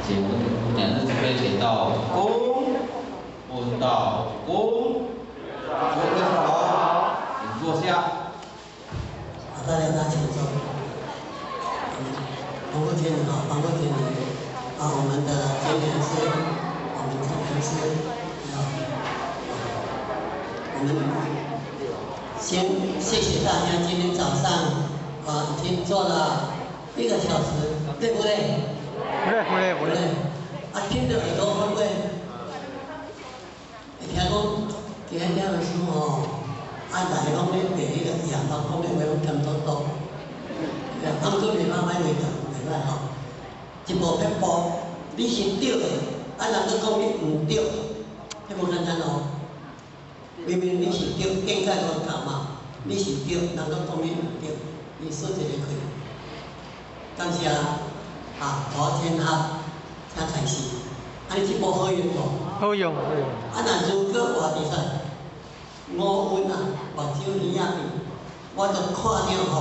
请问两日准备请道公，问道公，诸位好，请坐下。好，大家大家请坐。黄国天啊，黄国天啊，我們的監講師，我們測量師，啊，我們先謝謝大家今天早上啊，已經做了1個小時，對不對？不累不累不累。啊，聽的耳朵會不會？會聽講今日聽的書吼，啊來攏咧白彼個啞巴講的話攏嫌多多，當初袂歹歹話講，袂歹吼。一步撇步，你是對的，啊人閣講你毋對，彼無簡單哦。明明你是對，見解無仝嘛，你是對，人閣講你毋對，你輸一个氣。感謝啊，黃天合，請開始。啊，你這部好用無？好用好用。啊，若如果活佇啥？五蘊啊，目睭耳仔鼻，我都看著吼，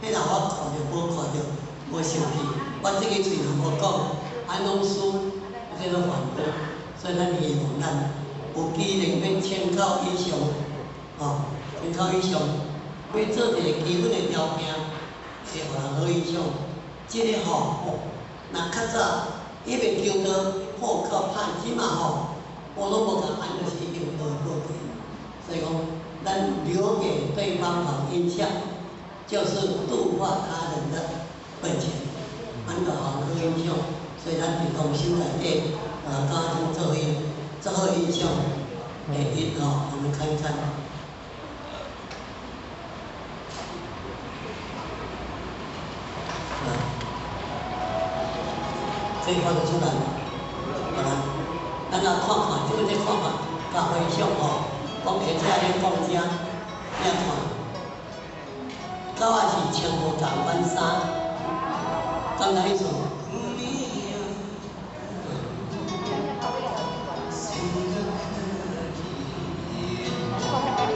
彼若我看著無看著，無生氣，我這個喙若無講，按攏輸，這個煩惱。所以咱希望咱有機能欲千口以上，吼，千口以上，欲做一個基本的條件，會予人好印象。這個吼，若較早伊袂求到好到歹，這馬吼，我攏無共按就是已經都過去。所以講，咱留給對方好印象，就是度化他人的本錢。咱就好好印象，所以咱佇公司內底，剛剛做印做好印象，第一吼，我們看一看。啊，這看得出來無？好啦，咱來看看，這個再看看，共回想吼，講下這咧講這，你看，狗仔是穿無仝款衫，敢知意思？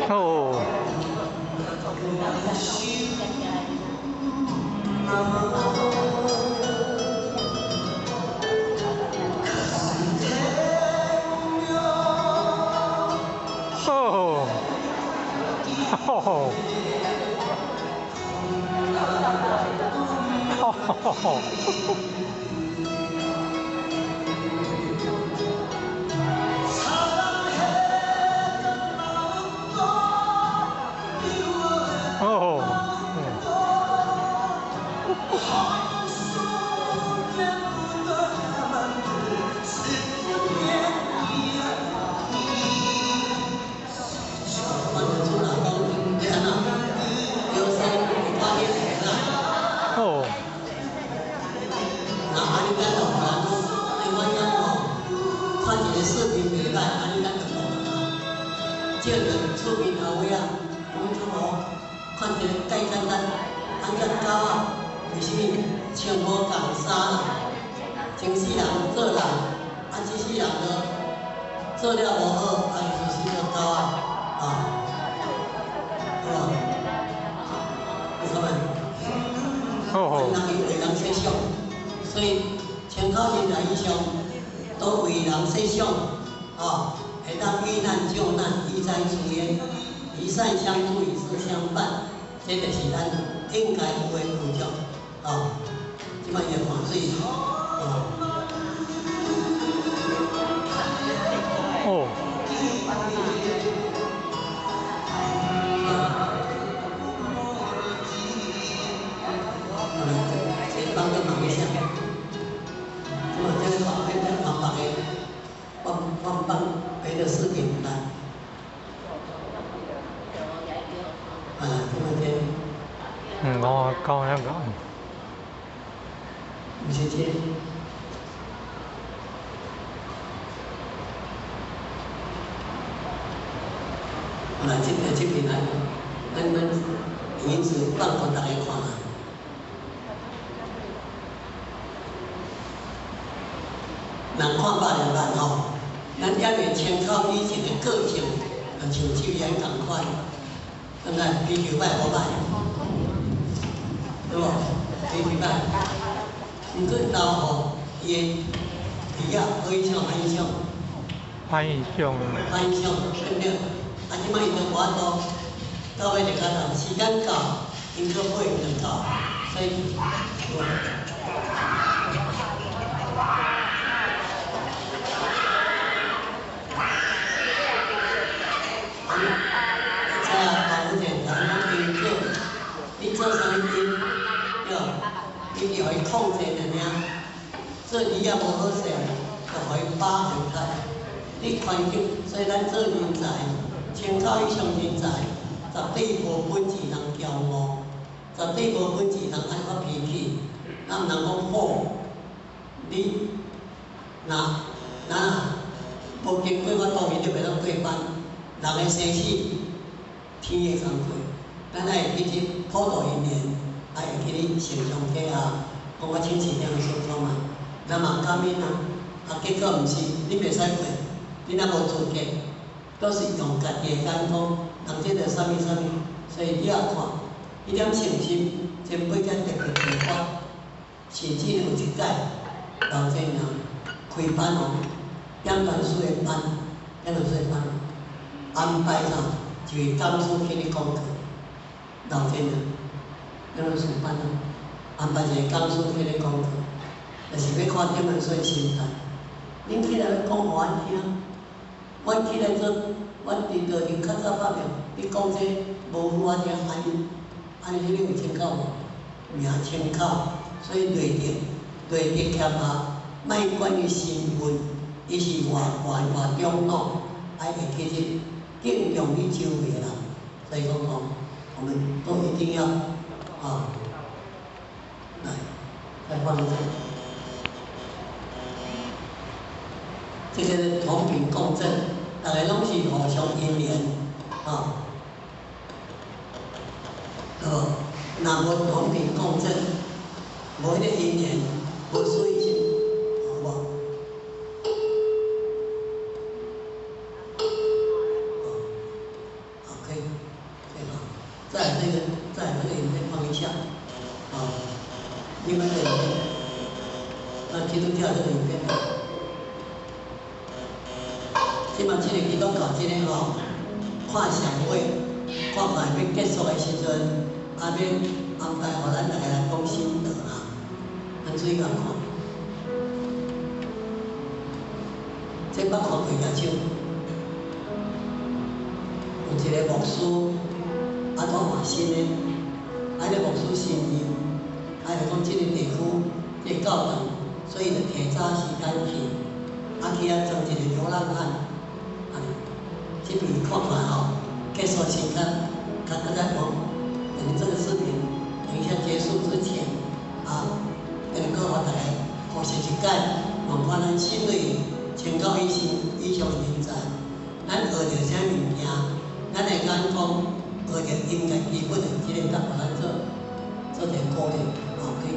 哦。哦。哦。哦。哦。哦。那按呢咱就予人講，欸，我遐吼看一個視頻袂歹，按呢咱就講啊。這個出面後尾啊，講出無，看一個介簡單，按只狗仔為啥物穿無仝衫啦？前世人做人，啊，這世人就做了無好，啊，伊就死做狗仔啊，對無？你看無？哦。人伊為人設想，所以千口人來以上都為人設想，哦，會當遇難救難，遇災除冤，以善相助，以慈相伴，這就是咱應該有的步驟，哦。這擺伊看水，哦。哦。幫個忙一下，這麼這個旁邊在旁邊的，幫幫幫別的視頻來，啊，這麼這。嗯，我講那個。不是這。來，這個這邊來，咱咱影子放予大家看來。人看百二萬吼，咱猶未清楚以前的個性，就像酒煙仝款，對毋對？脾氣歹無歹？對無？脾氣歹。毋過老吼，伊的魚仔好影響，歹影響？歹影響。歹影響，對毋對？啊，這擺伊都無法度，到尾就較難，時間到，因果報應就到，所以。知影包有一个人講因果，你做啥物因，對，你就予伊控制爾爾。做魚仔無好勢，就予伊飽予伊。你環境，所以咱做人才，千口以上人才，絕對無本事通驕傲，絕對無本事通愛發脾氣。咱毋通講好，你若若無經過我同意，你袂當過班。人的生死，天的工課，咱愛會記得普度因緣，愛會記得承上啟下，講我請市長說看覓，咱嘛感恩啊，啊結果毋是，你袂使過，你若無資格，都是用家己的眼光，人這個啥物啥物，所以你也看，彼點誠心，前輩才特別提發，甚至有一屆老前人開班哦，點傳書的班，點傳書的班，安排啥？一位講師去咧講課，老前人點傳書班啊，安排一個講師去咧講課，就是欲看點傳書的心態。恁起來欲講予阮聽，阮起來做，阮佇道場較早發明，你講這無好我聽，按呢按呢，你有清口無？名清口，所以累得累得欠下，莫管伊身份，伊是偌懸偌中老，愛會記得敬重你周圍的人。所以講吼，我們都一定要啊，來，再放一下。這個同頻共振，大家攏是互相因緣，啊，對無？若無同頻共振，無彼個因緣，無水性，好無？好，可以，可以哈。再來這個，再來這個影片放一下，啊，另外一個影片，那基督教這個影片。這擺這個基督教這個吼，看社會，看覓欲結束的時陣，啊欲安排予咱逐家來講心得啊，咱注意共看。這捌看過舉手？有一個牧師，啊，拄換新的，啊，彼個牧師新任，啊，就講這個地區，這個教堂，所以就提早時間去，啊，去遐裝一個流浪漢。這邊看看吼，結束先較較閣再講。等這個視頻等一下結束之前，啊，等閣予大家復習一擺，問看咱新銳千口以上以上的人才，咱學著啥物件，咱的眼光學著應該基本的這個甲予咱做做一個鼓勵，好，可以，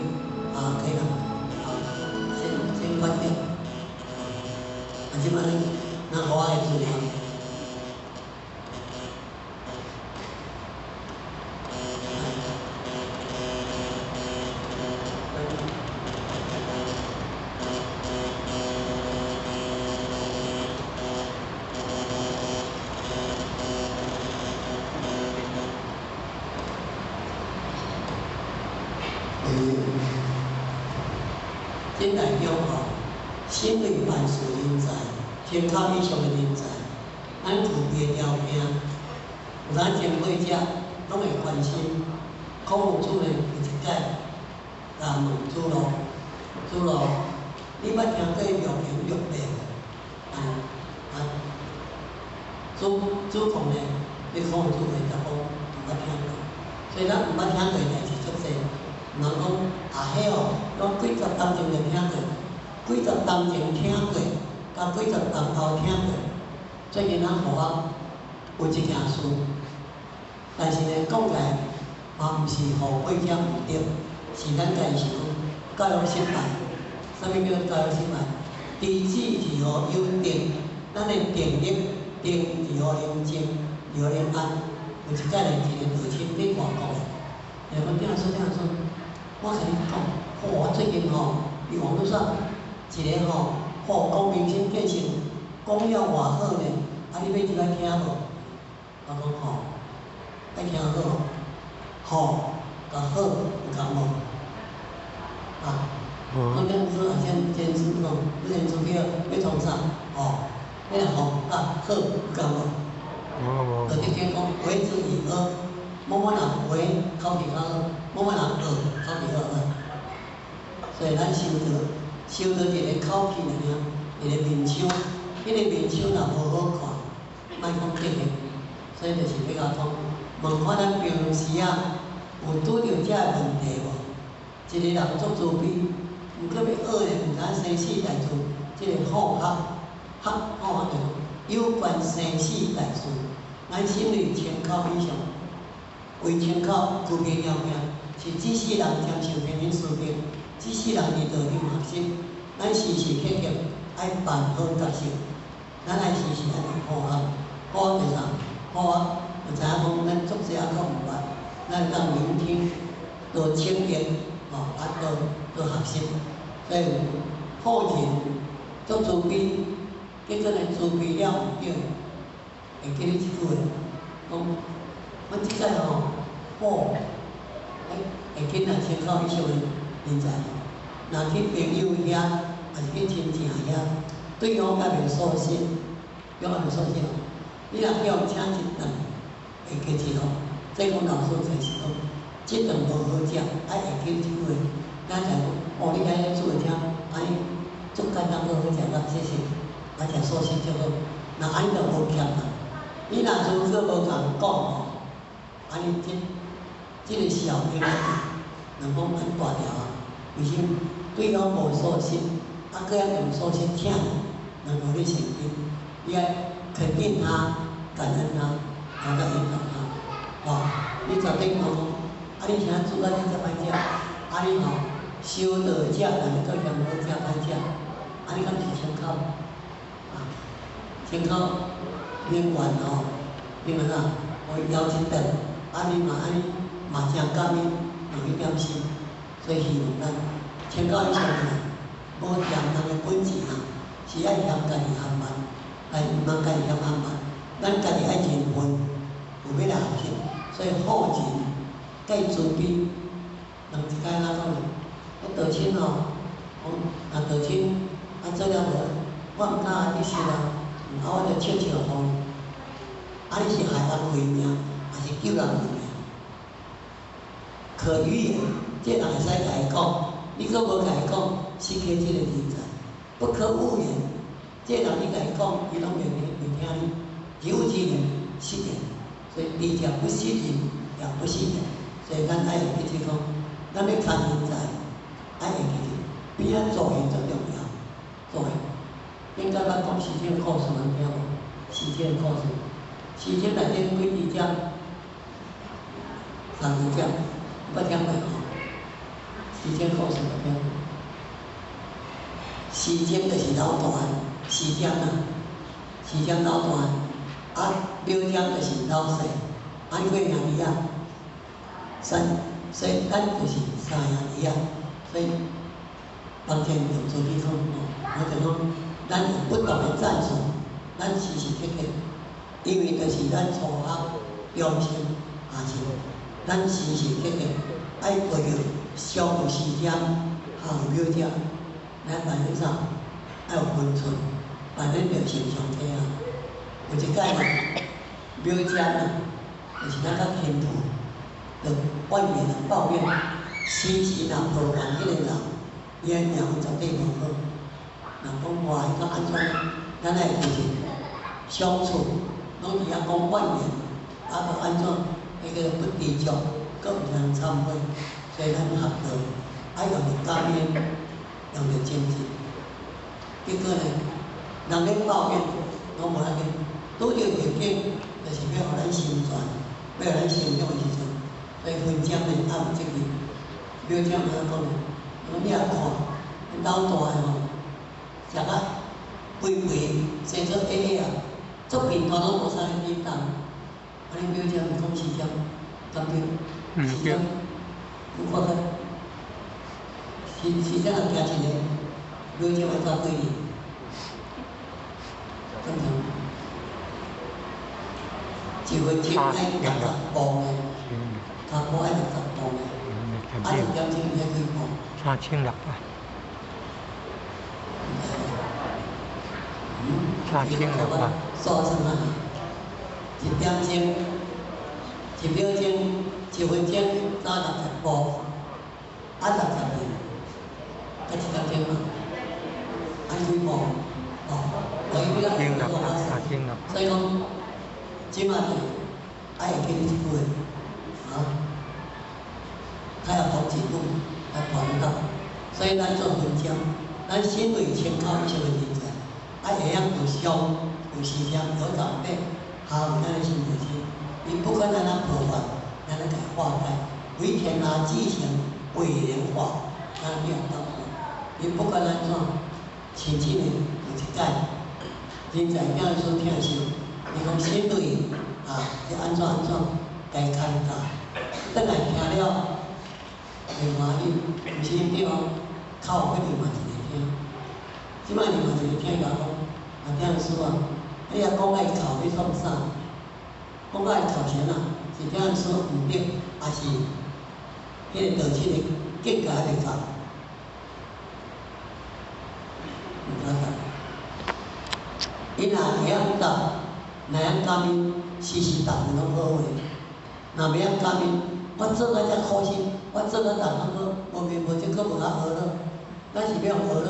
啊，可以啦，好，先先關掉。啊，這擺咱咱我的資料。這內中吼，新銳辦事人才，千口以上的人才，咱具備條件，有咱前輩者攏會關心。孔夫子呢，有一擺共問子路，子路，你捌聽過六刑六禮無？啊啊，子子貢呢，你孔夫子回答講，毋捌聽過。所以咱毋捌聽過代誌足濟，毋通講啊，彼哦，攏幾十冬前就聽過，幾十冬前聽過，佮幾十冬後聽過。最近咱予我有一件事，但是呢，講起來嘛毋是後悔者毋對，是咱家己想講教育失敗。啥物叫做教育失敗？知止如何有定，咱的定力定如何寧靜，如何寧安。有一擺咧，一個道親佇外國的，伊講鼎老師，鼎老師，我共你講，我最近吼佇網路上一个吼，吼講明心見性，講了偌好呢，啊你欲入來聽無？我講吼，愛聽好，好佮好有仝無？啊，講了好啊，先堅持吼，你先出去欲創啥？吼，彼個好佮好有仝無？無無。就直接講為之以阿，某某人為口氣較好，某某人學口氣較好。所以咱修道，修道一个口氣爾爾，一个面相，彼个面相若無好看，莫講德行。所以就是欲共講，問看咱平常時啊，有拄著這个問題無？一个人足慈悲，毋過欲學呢，毋知影生死大事，這个好學，學好學就有關生死大事，咱心裡千口以上，為千口區別了命，是這世人接受天人師經，這世人佇道場學習，咱時時刻刻愛扮好角色，咱愛時時按呢好學，好學就是啥？好學就知影講，咱足濟仔較毋捌，咱會當聆聽，多請教，吼，啊多多學習，所以好人足慈悲，結果呢慈悲了毋對，會記你這句話，講，阮這擺吼，好，會緊啊，千口以上的人才，若去朋友遐，抑是去親情遐，對方猶袂素食，對方猶袂素食，你若叫予請一頓，會記一咯。這講老師就是講，這頓無好食，愛會記這句話，咱就講，哦，你今日煮的這按呢足簡單閣好食啦，謝謝，啊食素食就好。若按呢就無欠啦。你若如果無共講吼，按呢這個小兵啊，人講按大條啊，為什麼？對方無素食，啊，閣猶用素食疼你，人無你神經，你愛肯定他，感恩他，然後再引導他，吼，你絕對講，啊，你啥煮按呢遮歹食，啊你吼修道者，若欲閣嫌好食歹食，按呢敢是千口？啊，千口免怨吼，免按怎？予伊枵一頓，啊你嘛按呢嘛誠感恩，嘛去點心，所以希望咱千口以上的人，無嫌人的本錢啊，是愛嫌家己含慢，但毋通家己嫌含慢，咱家己愛認分，有欲來學習，所以好人佮慈悲，人一擺哪講呢？彼道親吼，講若道親啊做了無，我毋敢去說啊，啊我就笑笑予伊。啊你是害人毀命，抑是救人性命？可語言，這人會使共伊講，你閣無共伊講，失去這個人才。不可惡言，這人你共伊講，伊攏袂聽你。有之言，失言，所以智者不失人，也不失言。所以咱愛會記住講，咱欲牽人才，愛會記住，比咱做戲最重要。做戲，頂擺捌講時間故事，人聽無？時間故事，時間內底幾支針？三支針，捌聽過無？時間故事捌聽過？時間就是老大，時間啊，時間老大，啊，表針就是老細，啊，你幾兄弟仔？三，所以咱就是三兄弟仔，所以當前用做比講吼，我就講，咱有不同的戰術，咱時時刻刻，因為就是咱初學、中生、下生，咱時時刻刻愛為著上有時間，下有表者，來扮演啥？愛有分寸，扮演著形象體啊。有一擺呢，表姐啊，就是咱較輕浮，就怨言啊抱怨，時時若抱怨彼個人，伊的命運絕對無好。若講話伊較按怎？咱愛記住相處，攏佇遐講怨言，啊，閣按怎？彼個不知足，閣毋通懺悔，所以咱學道愛用著感恩，用著精進。結果呢，人咧抱怨攏無要緊，拄著逆境，就是欲予咱成全，欲予咱成長的時陣，所以分針呢愛有責任。表姐按怎講呢？講你若看，老大的吼，食甲肥肥，生做矮矮啊，足貧惰攏無啥咧振動。啊，恁表姐毋講時針，敢對？時針，你看看，時時針若行一個，秒鐘愛走幾里？敢知？一分鐘愛60步呢，跤步愛六十步呢，啊一點鐘愛幾步？3600。3600。數算啊，一點鐘，一秒鐘，一分鐘走六十步，啊六十里，啊一點鐘嘛，愛幾步？哦，我伊比較所以講，這馬就愛會記得這句話，啊，較會講字母，來傳導。所以咱做文章，咱身為千口以上的人才，愛會曉有上有師長有長輩，下有咱的心內心。伊不管咱怎破壞，咱來共化解。為天下至誠為蓮華，咱去互答覆。伊不管安怎，深深的有一擺，人才囝孫疼惜，伊講身對啊，是按怎按怎，共牽教，轉來聽了會歡喜，毋是對哦，較有去另外一个聽。這擺另外一个聽伊講，啊疼師啊，你若講愛哭欲創啥？講愛哭啥啊？是疼師毋對，抑是彼個道親的境界還袂到？毋敢答。伊若會曉答，若曉感恩，時時逐句攏好話。若袂曉感恩，我做甲遮苦心，我做甲逐工好，無面無舌，閣無較學了。咱是欲予學了，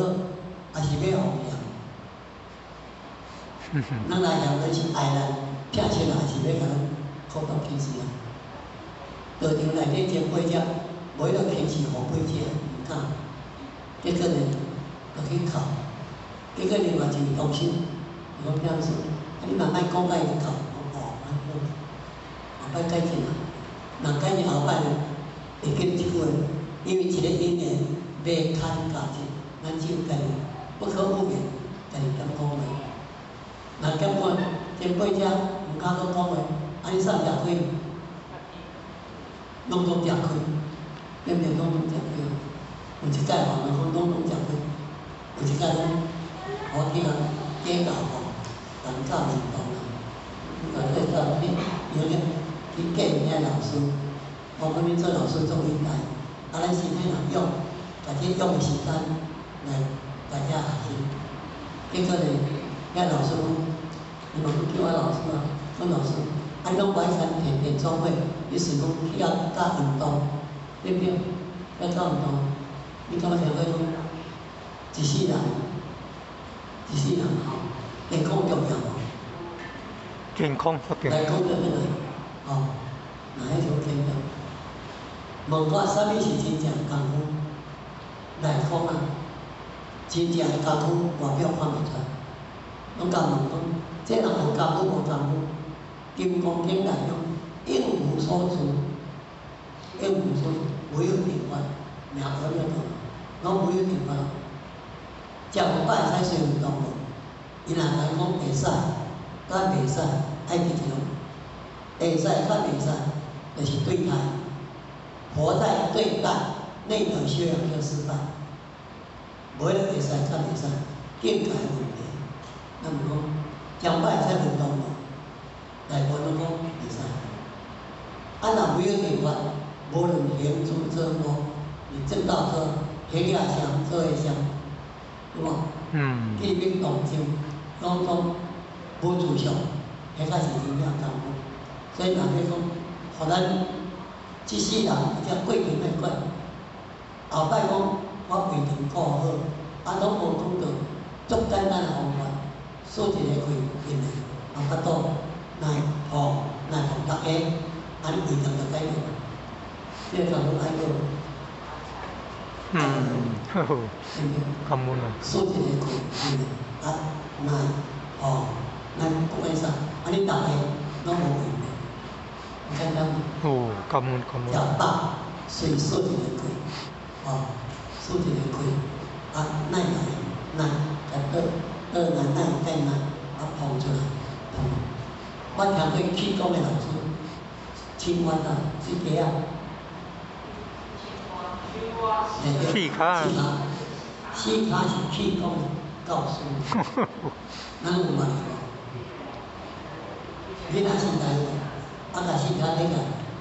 抑是欲予嫌？咱來嫌咱是愛咱，疼惜人，抑是欲共咱苦毒輕視啊？道場內底前輩者，無彼落輕視後輩者，毋敢。結果呢，就去哭。結果另外一位同修，伊講疼師，啊你嘛莫講甲伊哭，我講哦，按呢好，後擺改進啊。若改進後擺呢，會記得這句話，因為一个因緣袂堪價值，咱只有家己不可預言，家己踮講話。若踮講前輩者毋敢閣講話，按呢啥食虧？攏總食虧，對毋對？攏總食虧。有一擺吼，人講攏總食虧，有一擺講我去共假教吼，人教運動啊，伊個做去有咧去見遐老師，我講恁做老師足偉大，啊咱身體若勇，共這勇的時間來共遐學習，結果呢，遐老師講，伊嘛閣叫我老師啊，講老師，啊你攏無愛參練練操會，你是講去遐教運動，對毋對？遐教運動，你敢捌聽過講一世人，一世人吼，健康重要無？健康較重來講著轉來，吼，若彼種天道，問我啥物是真正功夫？來講啊，真正的功夫外表看袂出來，攏共問講，這人有功夫無功夫？金剛經內講，應無所住，應無所住，無有定法，名學了就，攏無有定法。食有飽會使隨運動無？伊若來講會使，佮袂使，愛記一種，會使佮袂使，就是對待，活在對待內德修養就失敗。無彼個會使佮袂使，境界問題。咱毋講，食飽會使運動無？大部分攏講會使。啊，若無有定法，無論行住坐臥，你正道做，行也相，坐也相，對無？嗯。氣脈動靜，攏總無自相，彼才是真正功夫。所以若欲講，予咱這世人或者過程莫管，後擺講我胃腸顧好，啊，攏無講著足簡單的方法，說一个氣進來，有法度來予來予逐家，按呢胃腸就解決。這個功夫愛做。嗯，好，感恩啊。說一個氣進來，啊，來，吼，咱不管啥，按呢逐家攏無問題，簡單無？哦，感恩感恩。食飽，隨說一个氣，吼，說一个氣，啊，奶來奶，共倒倒來奶帶奶，啊，膨出來，膨。我聽過氣功的老師，青蛙啊，水雞仔。四跤。四跤，四四跤是氣功的教師，咱有捌無？你若四跤有，啊，共四跤起來，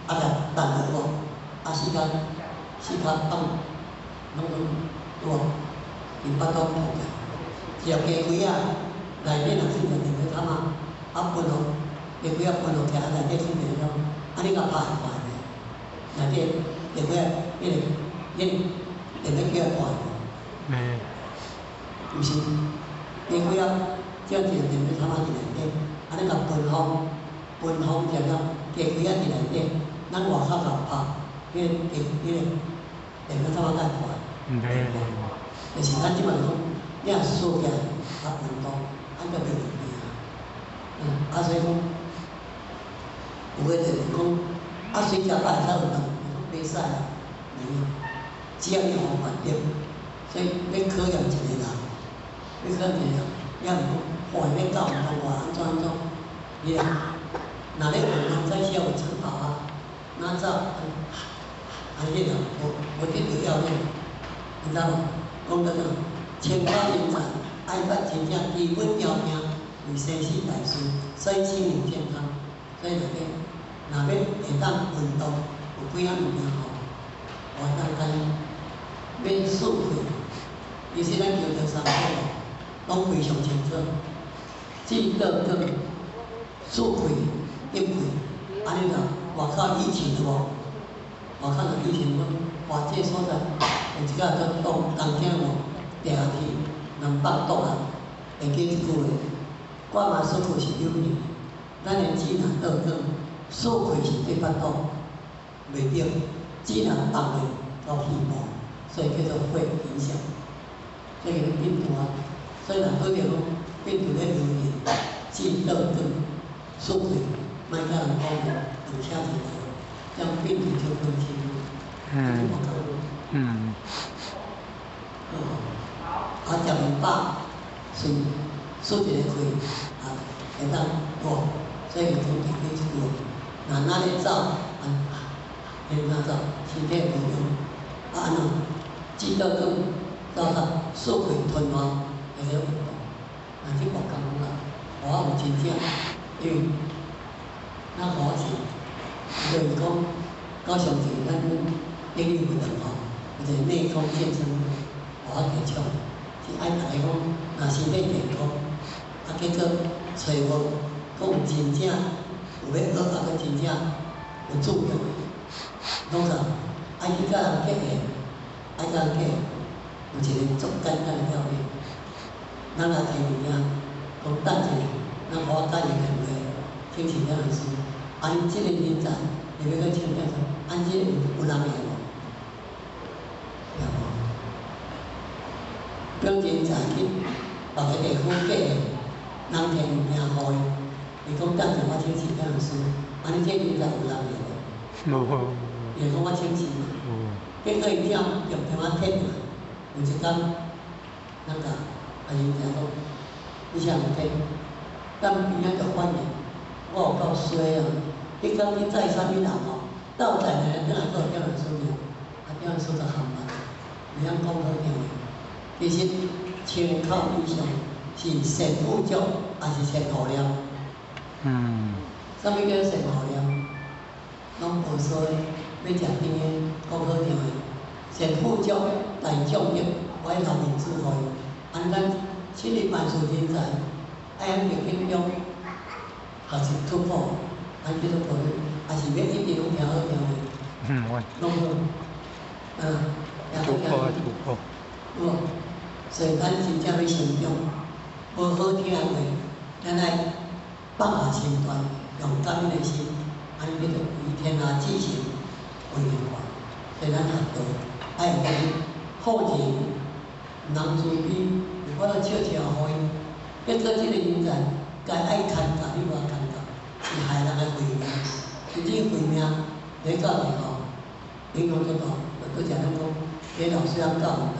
啊，共彈落無？啊，四跤四跤放，攏攏對無？伫腹肚吐起來，一粒雞胿仔內底若囥著電火探仔，啊分予雞胿仔分予起來，內底囥電火探，啊你共拍會破袂？內底雞胿仔彼個電火機會破無？沒。毋是，雞胿仔照一個電火探仔佇內底，啊你共分風，分風食了，雞胿仔佇內底，咱外口共拍，彼個電火探仔才會破。毋知。就是咱這擺講，你若鎖起來較運動，按就袂有病啊。啊所以講，有的就是講，啊隨食飽會使運動，袂使啊，沒有，只要你方法對，所以欲考驗一個人，欲考驗一個人，你若毋講，吼，欲教運動我按怎按怎，你若咧運動在需要有長跑啊，哪走，按彼個無無得著要領，你知無？講得喏，千百人才，愛捌真正基本條件為生死大事，身心靈健康。所以內底，若欲會當運動，有幾項物件吼，我當咱免輸氣。其實咱求著三寶攏非常清楚，智道光、輸氣、得氣，按呢啦，外口以前有無？外口若以前講，哇，這所在有一個叫東東京無？地下鐵200度啊，會記這句話，我嘛輸氣是有名，咱的智若倒轉，輸氣是對腹肚，袂對，智若放落到肺部，所以叫做肺影響。所以變動啊，所以若拄著講變動咧流行，智倒轉，輸氣，莫共人講話，兩車一來，這樣變動就分清。啊，食麵飽，順輸一个氣，啊，會當活，所以講提起這句話，若咱咧走，啊，彼哪走，身體無用，啊按怎？智倒轉，走到輸氣吞活，會使運動。若這個感覺啦，我有真正，因為咱我是，就是講，到上次咱頂日活動吼，有一個內功健身，我提倡，是愛逐家講，若身體健康，啊結果揣無，閣有真正有欲學，啊閣真正有注重的，攏共愛去佮人結緣，愛佮人結緣，有一個足簡單的道理。咱若提物件，講等一下，咱予我等一下電話，請示了老師，啊，恁這個人才，你欲閣請教說，按這個有人會無？有無？表人才去別个地區結緣，人提物件予伊，伊講等下我請示了老師，啊，恁這個人才有人會無？無。伊講我請示嘛，結果伊聽用電話聽來，有一工，咱共啊人才講，你啥人聽？等邊仔就反應，我有夠衰啊！彼工去載啥物人吼，倒載來轉來閣有點人輸爾，啊點人輸就含啊，袂曉講好聽話。其實千口以上是善富足，抑是善護念？啥物叫善護念？攏無說欲食甜的，講好聽話，善富足大眾德，我愛留面子予伊。按呢咱七日辦事人才，愛響逆境中學習突破，按叫做破，抑是欲一直攏聽好聽話？我。攏好，突破突破。有無？所以咱真正欲成長，無好聽的話，咱愛放下身段，用感恩的心，按呢叫做為天下之行，為人還。所以咱學道愛會好人，毋通自卑，有法度笑笑予伊。結果這個人才，該愛牽教你無牽教，是害人的慧命。甚至慧命咧到底吼，影響足大。就拄才咱講，彼老師人教運動，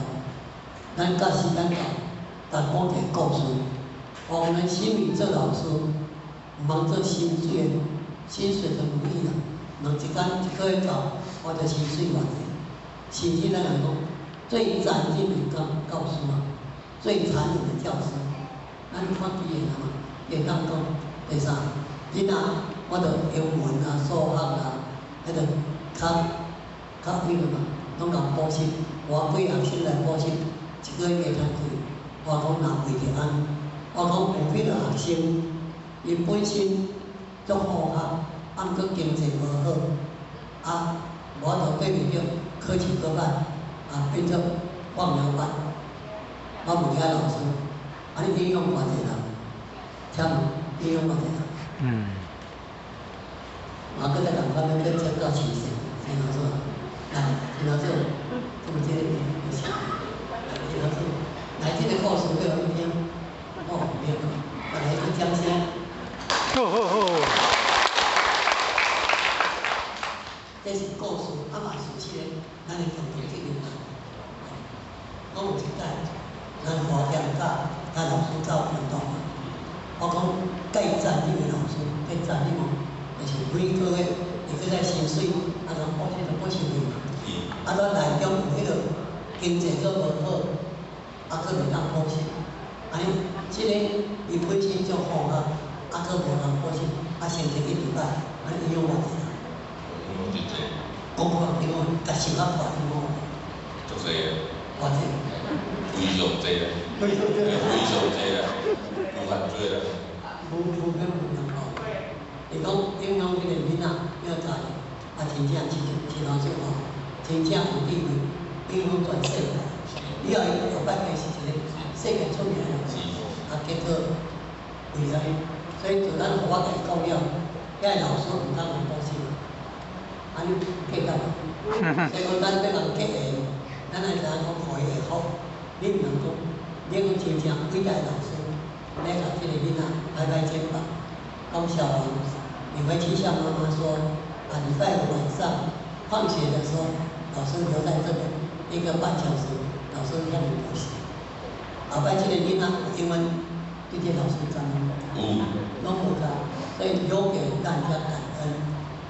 咱甲時間到，但講一个故事。我們心理做老師，毋通做心水的，心水就如意啦。人一工一個月到，我就薪水偌濟。甚至咱來講，最殘忍的教教師啊，最殘忍的教師。咱看語言啊嘛，會當講。第三，囡仔我著英文啊、數學啊，彼個較較彼個嘛，攏共補習，偌幾學生來補習，一個月會通開。我講若為著按呢，我講有彼個學生，伊本身足好學，啊，毋過經濟無好，啊，無法度對袂著，考試閣歹，啊，變做放牛班。我問遐老師，啊，你影響偌濟人？請問影響偌濟人？嘛，閣再仝款欲閣接到市縣，陳老師，來，陳老師，這麼這個是，來，陳老師，來這個故事給我聽，哦，沒有，我來一個掌聲。好好好。這是故事，啊嘛是這個咱的共同責任。我有一擺，咱華天教，咱老師教運動嘛，我講蓋讚你的老師，蓋讚你無，就是每個月會閣再薪水，啊，咱補習就補習費嘛。啊，咱內中有彼個經濟閣無好，啊，閣袂當補習，按呢，這個伊本身足好啊，啊，閣無人補習，啊，成績一直歹，按呢影響偌濟人？影響真濟。講看，影響，共想較大影響。足濟个。偌濟？非常濟啦。非常濟。非常濟啦，無限濟啦。無無變無人吼，伊講影響彼個囡仔要教育，啊，真正真真老師吼，真正有地位，影響全世界。以後伊後擺會是一個世界出名的老師，啊，結果為啥呢？所以自咱予我共伊講了，遐個老師毋通互補習，按呢計較無？所以講咱欲共結緣，咱愛知影講予伊會福，你毋通講，你講真正偉大的老師，來共這個囡仔拍拍肩膀，講小王，你回去向媽媽說，啊，禮拜五晚上放學的時候，老師留在這裡一個半小時，老師向你補習。後擺這個囡仔英文對這個老師感恩無？攏無教，所以有給讓人家感恩，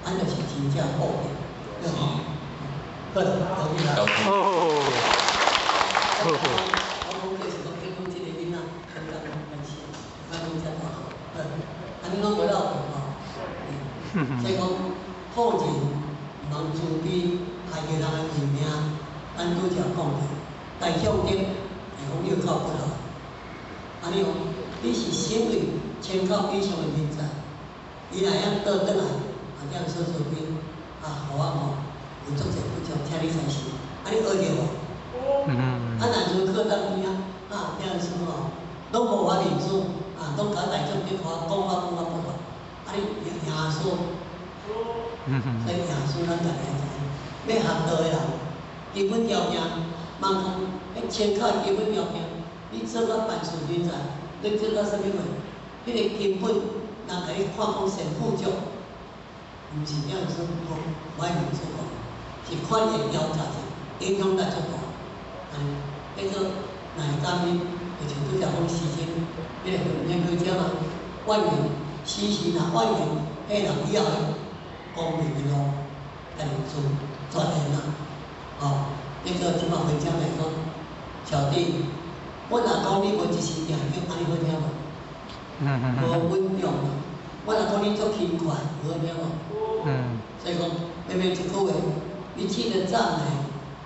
按就是真正好的，對無？好，多謝啦。哦。我講就是講，結講這個囡仔很感恩，咱講遮大好，按呢攏無落去吼。所以講，好人毋通慈悲，害著人的性命。咱拄才講著，大眾頂會講你有夠不好。按呢哦，你是身為千口以上的人才，伊若會曉倒轉來，啊，這樣說慈悲，啊，予我吼有足濟不足，請你相信，按呢學著無？啊，若如課當邊啊，啊，這樣說吼，攏無我面子，啊，攏共大眾頂看講我講我不好，啊，你耶穌，所以耶穌咱家己愛知影，欲學道的人，基本條件，莫講彼千口基本條件，你做到辦事人才，你做到啥物貨？彼個根本人共你看講先富足，毋是這樣說好，我愛面子講，是看你的標價值，影響力足大。按呢，彼個若會感恩，就像拄才講時間，彼個免去食嘛，萬緣死時若萬緣，彼個人以後的光明的路，家己做鑽研啦，吼，彼個這擺分享來講，小弟，我若講你無一時定境，按呢好聽無？無穩重啊！我若講你足輕快，有好聽無？所以講，明明一句話，一切的讚美，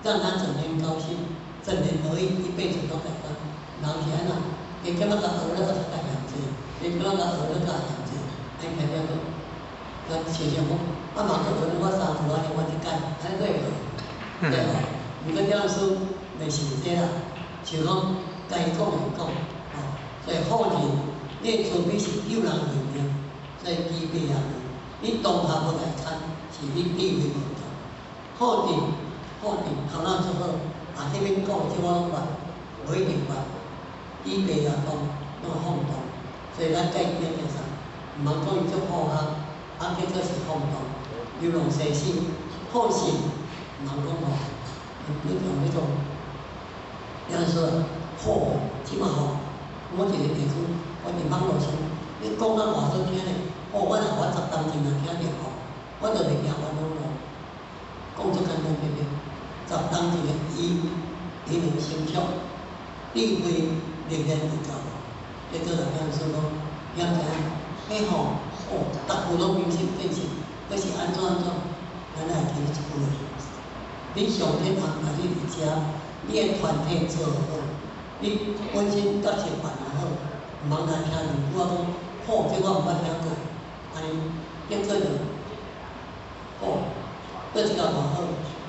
讓他整天高興，整年而已，一輩子都改觀。人是按怎？伊感覺共學了，閣較嫌濟；伊感覺共學了，閣嫌濟。按聽聽講，咱想想講，啊嘛閣學了我三句按呢，我去改，按呢對無？對無？毋過這樣說袂想這啦，像講該講會講，吼，所以好人，你的慈悲是救人性命，所以慈悲也無。你當下無來看，是你智慧無夠。好人，好人頭腦足好，啊，這邊講這我攏捌，無一定捌。慈悲也當，攏放蕩，所以咱該記得啥？毋通講伊足好學，啊，結果是放蕩，流浪生死。好心，毋通講吼，迄種，人說好，這馬吼，我一個地區，我佇網路上，你講啊偌好聽咧，吼，我若我10當前若聽著吼，我就袂驚冤枉路。講足簡單對不對？10當前的伊，伊能成熟，智慧歷練有夠。結果就變說講，曉知影，彼吼，哦，逐句攏明心見性，閣是按怎按怎，咱愛記一句話：你上天安排你佇遮，你的團體做好，你本身角色扮演好，毋通來聽兩句仔講，好，這我毋捌聽過，按呢結果就好，閣一個偌好，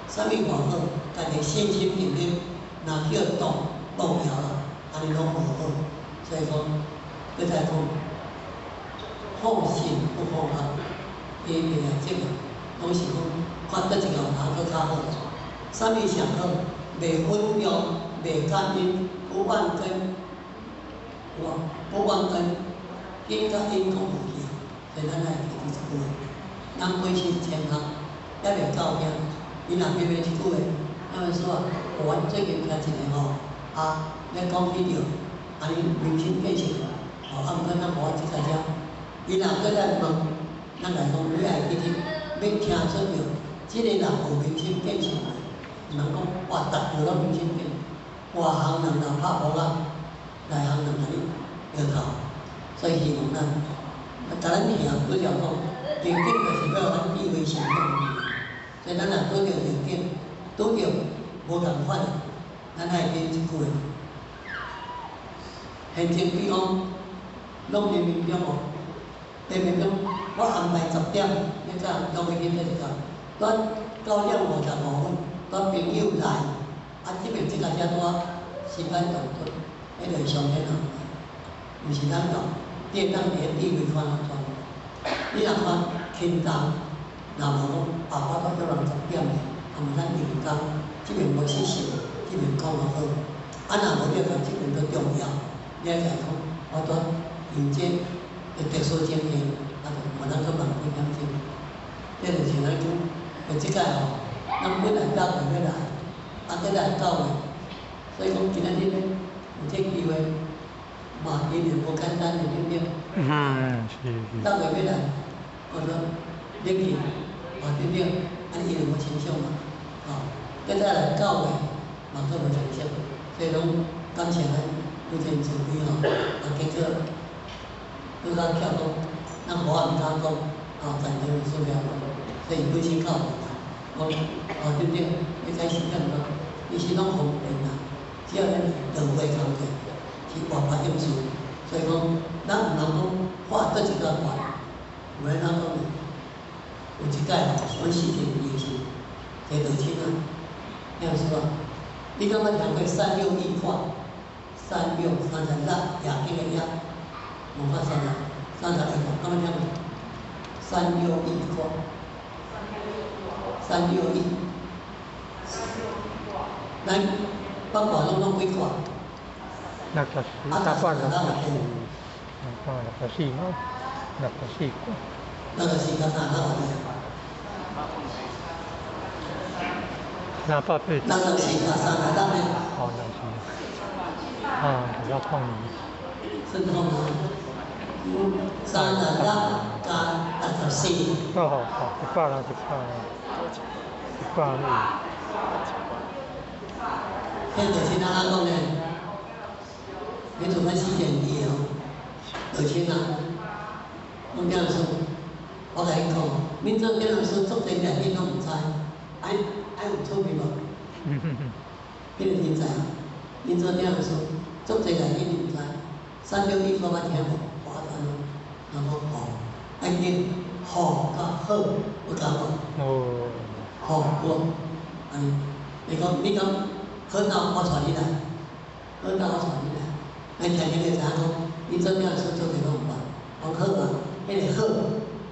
啥物偌好，家己信心定力，若叫動動搖啦，按呢攏無好。所以講，閣再講，好心不好學，伊定來這個，攏是講看佗一個哪閣較好。啥物上好？袂穩重，袂感應，不忘根，有無？不忘根，根佮因攏無去啊。所以咱愛記這一句話。咱本身謙學，猶未到遐。伊若偏偏一句話，他們說啊，阮最近聽一個吼，啊，咧講起著，按呢明心見性，吼，啊，毋過咱無法這個遮，伊若閣來問，咱來講，你愛記得，欲聽出著，這個人有明心見性無？毋通講哇，逐句攏明心見，外行人若拍噗仔，內行人共你搖頭。所以希望咱，共咱聽拄才講，逆境就是欲予咱智慧成長。所以咱若拄著逆境，拄著無仝款的，咱愛記一句話：現前比講，攏冥冥中哦，冥冥中我安排10點，你早約欲去佗一個，拄9點55分，拄朋友來，啊，這邊這個遮拄時間長短，彼就是上天安排，毋是咱講，你會當佇咧智慧看安怎？你若看輕重，若無講啊，我拄約人10點的，啊，毋咱用工，這邊無失信，這邊講就好。啊，若無你看這邊閣重要，你愛共講，我拄用這個特殊情形，啊，就無咱閣慢幾點鐘。這就是咱講，就這擺吼，咱本來9月欲來，啊，閣來9月，所以講今仔日呢，有這機會，嘛一定無簡單的，對不對？嗯，是是。9月欲來，我說你去，嘛對不對？啊，你一定無親像嘛，吼，閣再來9月，嘛閣無親像，所以攏感謝咱父親慈悲吼，啊，結果閣較巧講，咱無毋敢講，啊，在場有需要講，所以本身較無難，講哦對不對？你開始點講，其實攏方便啦，只要咱道會工課是活潑應事，所以講咱毋通講畫佗一個願，有按怎講呢？有一擺吼，阮四年二時，坐道親啊，聽說啊，你敢捌聽過三六一卦？三六三十六，夜景的夜，無法三十，31卦，敢捌聽過？三六一卦，三六一，咱八卦攏總幾卦？ 64，八卦64，八卦64嘛，64卦。64佮三六偌濟？380。64佮36呢？哦，六四。啊，主要空二。是空二。36加64。哦好好，一百啦，一百啦，120。這就是咱怎講呢？你做咱四點二哦，就親啊。講點說，我共你講，恁做點老師足濟內恁攏毋知，愛愛有趣味無？彼個天才啊！恁做點老師足濟內恁毋知，三六一卦捌聽無？華山哦，人講好，愛記好佮好有共無？哦。好有，按呢，你講你講好到我帶你來，好到我帶你來，咱聽聽就知影講，恁做點老師足濟攏毋捌，講好啊，彼個好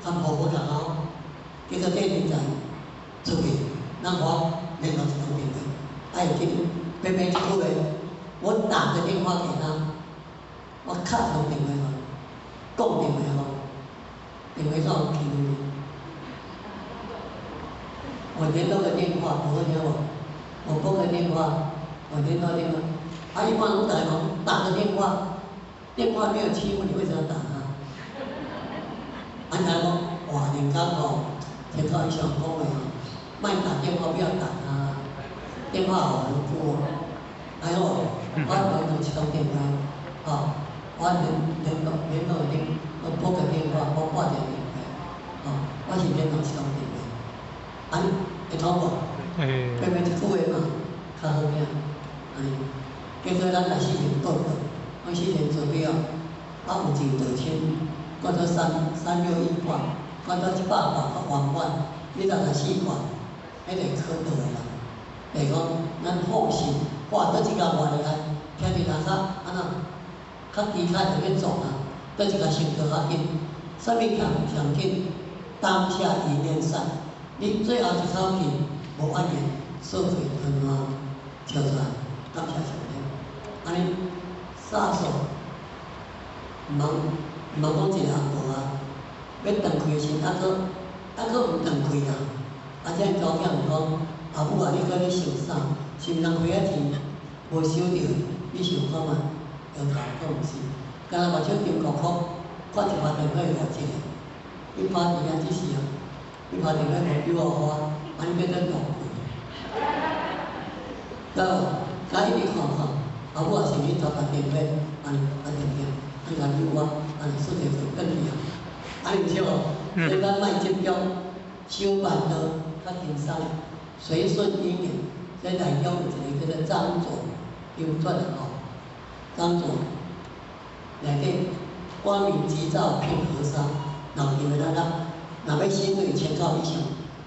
佮好無共哦，結果這人才出去，咱我聯絡一通電話，愛記偏偏一句話，我打個電話給他，我敲通電話予，講電話予，電話煞去。我聯絡個電話，無聽無？我撥個電話，我聯絡電話，啊，一般攏打講打個電話，電話沒有欺負你，為什麼要打他？啊，他講哇，人家哦，聽到伊上講話吼，莫打電話，不要打他，電話好無辜哦。哎喲，我講一通電話，吼，我聯絡恁，我撥個電話，我掛一個電話，吼，我是聯絡一通電話，按呢會通無？會。變變一句話嘛，較好聽，按呢。結果咱來四年報告，阮四年做了，啊有一個道親，叫做三六一卦，叫做100卦較圓滿，你64卦，彼個考道的人，就是講咱好心畫佗一个偌厲害，聽著人較按怎，較期待就去做啊，佗一个成就較緊，啥物上上緊？當下一念善，你最後一口氣無怨言，掃開吞爛，笑出來，感謝上帝。按呢，殺手，毋通講一個紅無啊，欲斷氣的時，猶閣毋斷氣啊！啊，這查某囝問講：阿母啊，你閣咧想啥？是毋人開仔錢無收著，你想看覓？搖頭講毋是，敢若目睭金箍箍，掛一拍電話予我一個，伊拍佇遐這時啊，伊拍電話予劉花，按呢變做落氣。對無？甲伊直看看，阿母也是去接打電話，按呢打電話，按呢共扭我，按呢說一句轉去啊，按呢毋對無？所以咱莫執著，修辦道較輕鬆，隨順因緣。所以內中有一個叫做張卓，張卓吼，張卓內底光明吉兆片河沙，若有認為咱啊，若欲心對千口以上，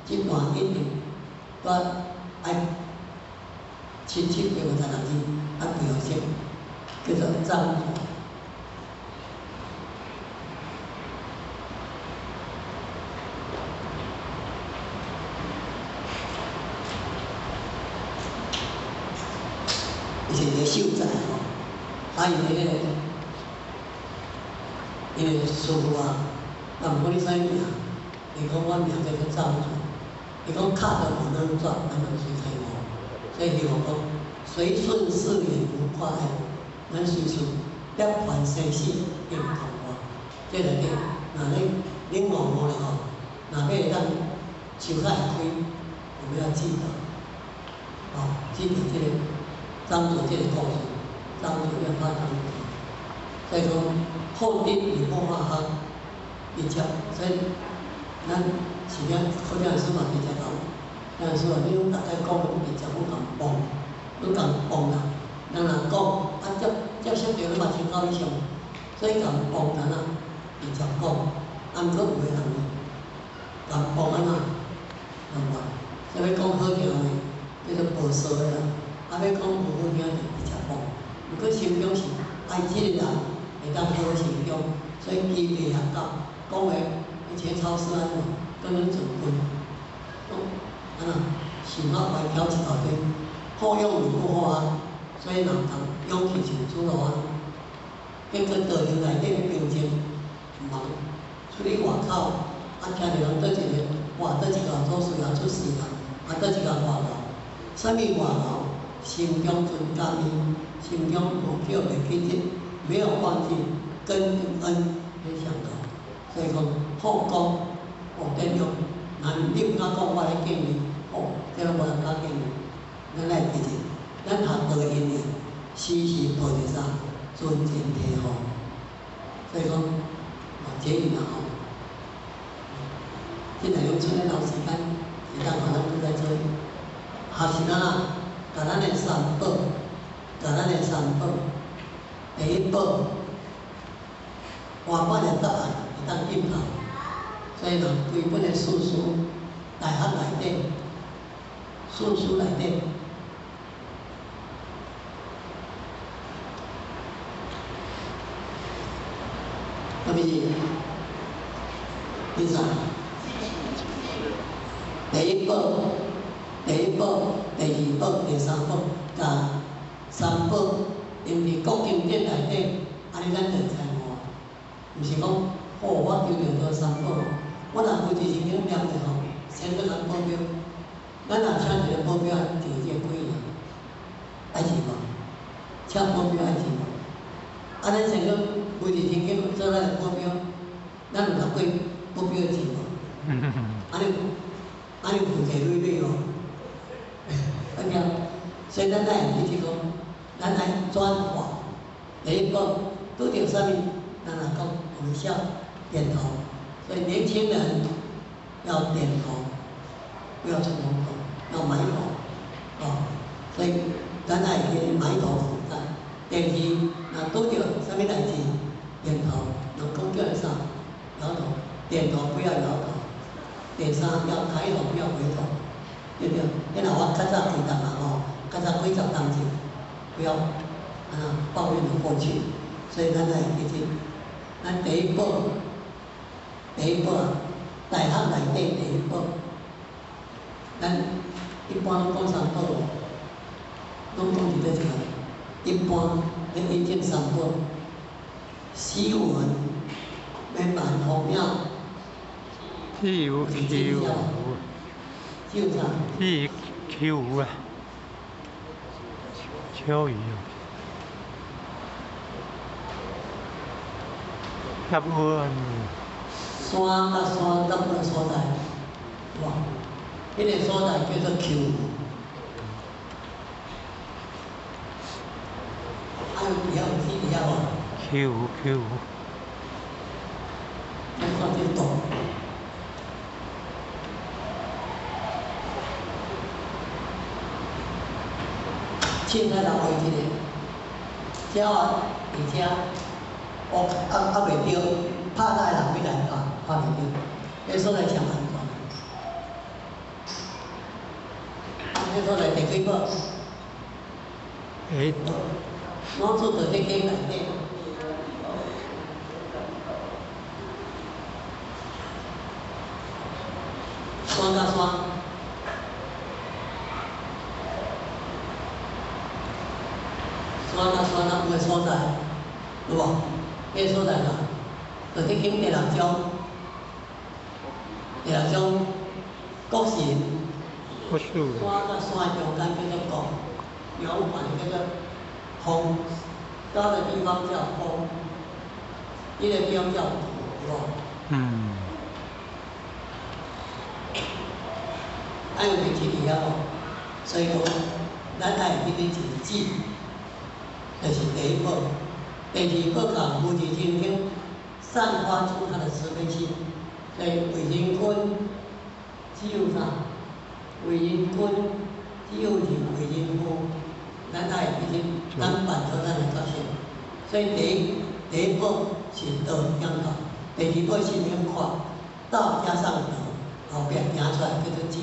這段一定都愛7,756字，愛背予熟，叫做張卓。伊是一個秀才吼，啊伊彼個伊个師傅啊，問講你啥物名？伊講我名叫做張卓。伊講跤都無軟轉，按怎隨開悟？所以希望講隨順事緣無掛礙，咱隨順涅槃生死定同我。這內底，若你恁悟悟了吼，若欲會當手較會開，我們要記得，哦，記得這個。張卓這個故事，張卓要拍張卓，所以講好德你不化學，直接，所以咱是了，好像師嘛直接講，但是說你攏逐擺講攏直接攏共幫，攏共幫啦。人若講啊接觸著你嘛千口以上，所以共幫咱啊直接講，啊毋過有的人呢，共幫按怎，明白？啥物講好聽話，叫做報數的啦。啊，欲講無好聽就直接講，毋過心中是愛這個人會當好心中，所以基地學教講話，以前超市按怎，跟阮做棍，講按怎想法歪巧一大堆，好勇而不好啊，所以人通勇氣像侏羅按呢，結果道場內底的平靜，毋通出去外口，啊聽著人佗一个，哇，佗一个祖師爺出世啦，啊佗一个外勞，啥物外勞？心中存感恩，心中無叫袂記得，沒有忘記根跟恩彼上高。所以講好講好典用，若你毋敢講，我來建議，好，這攏無人敢建議。咱愛記住，咱學道因緣，時時抱著啥尊敬體護。所以講，結語啦吼，這內容剩咧留時間，會當互咱閣再做。學是按怎？共咱的三寶，共咱的三寶，第一寶，原本的答案會當進頭，所以人規本的四書，大學內底，四書內底，啥物字？第啥？第一寶，第一寶。第二寶、第三寶，共三寶用佇國經典內底，按呢咱就會知無？毋是講，哦，我求著多三寶，我若規日日念著吼，先閣共保鏢，咱若請一個保鏢，就有這個鬼啊，愛是無？請保鏢愛是無？啊，咱先閣規日天去做咱的保鏢，咱有納過保鏢的錢無？按呢按呢負債累累哦。所以咱愛記得講，咱愛轉化，第一步，拄著啥物，咱來講微笑點頭。所以年輕人要點頭，不要出風頭，要埋頭，哦。所以咱愛去埋頭苦幹。第二，若拄著啥物代志，點頭，人講叫你啥，搖頭，點頭不要搖頭。第三，要抬頭不要回頭，對不對？你若我較早幾冬啊吼，較早幾十冬前，不要啊抱怨的過去。所以咱愛記住，咱第一步，第一步啊，大學內底第一步，咱一般攏講三寶，攏講佇咧這個，一般咧引證三寶，聲聞、圓滿、弘妙。只有求，只有啥？只有求啊，秋雨。合温。山佮山拢有所在，有無？彼個所在叫做丘。啊，有佇遐有水佇遐無？丘丘。咱看這圖。凊彩人畫一個，鳥仔佇遮，我啊啊袂著，拍打的人欲來看，看袂著，彼所在上安全。彼所在第幾寶？欸。老子佇這間內底。山佮山。山佮山啊，有个所在，有無？彼個所在啦，就佇經第六章，第六章國神，山佮山的中間叫做國，兩環叫做峰，高的地方叫峰，低的地方叫谷，有無？嗯。愛有維持佇遐無？所以講，咱愛記得一記。就是第一步，第二步講無字真經，散發出他的慈悲心。所以為人君，只有啥？為人君，只有是為人父。咱愛記得，咱辦出咱的角色。所以第一步是道講道，第二步是免看道加上德，後壁行出來叫做經。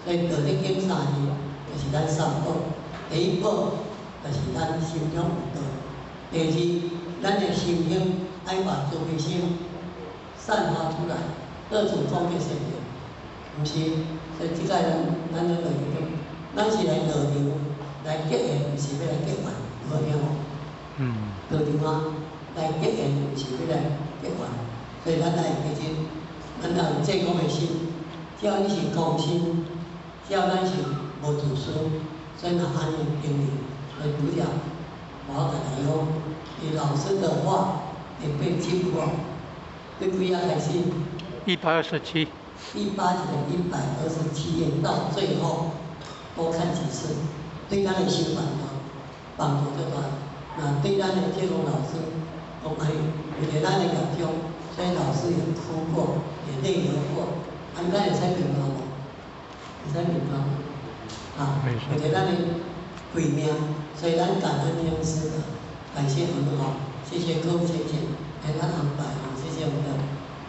所以道德經三字就是咱三寶。第一步。就是咱心中有道。第二，咱的心胸愛把慈悲心散發出來，到處講這善言，毋是。所以這個咱攏會記得，咱是來道場來結緣，毋是欲來結怨，有好聽無？嗯。道場啊，來結緣，毋是欲來結怨。所以咱愛記住，咱要有濟公的心，只要你是公心，只要咱是無自私，所以若按呢經營。所以主講，我甲你講，你老師的話會被激活。對幾頁開始？127。第八節的127頁到最後，多看幾次，對咱的心幫助幫助最大。那對咱的這種老師，講哎，為著咱的業障，所以老師也哭過，也淚流過。啊，咱會使明白無？會使明白無？啊，為著咱的慧命，所以咱感恩天師的，感謝很好，謝謝各位先生，來咱安排哦，謝謝我們的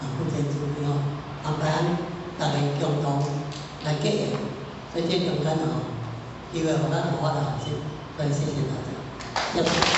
啊副監主任哦，安排咱大家共同來結緣，所以這中間哦，機會予咱好好來學習，所以謝謝大家。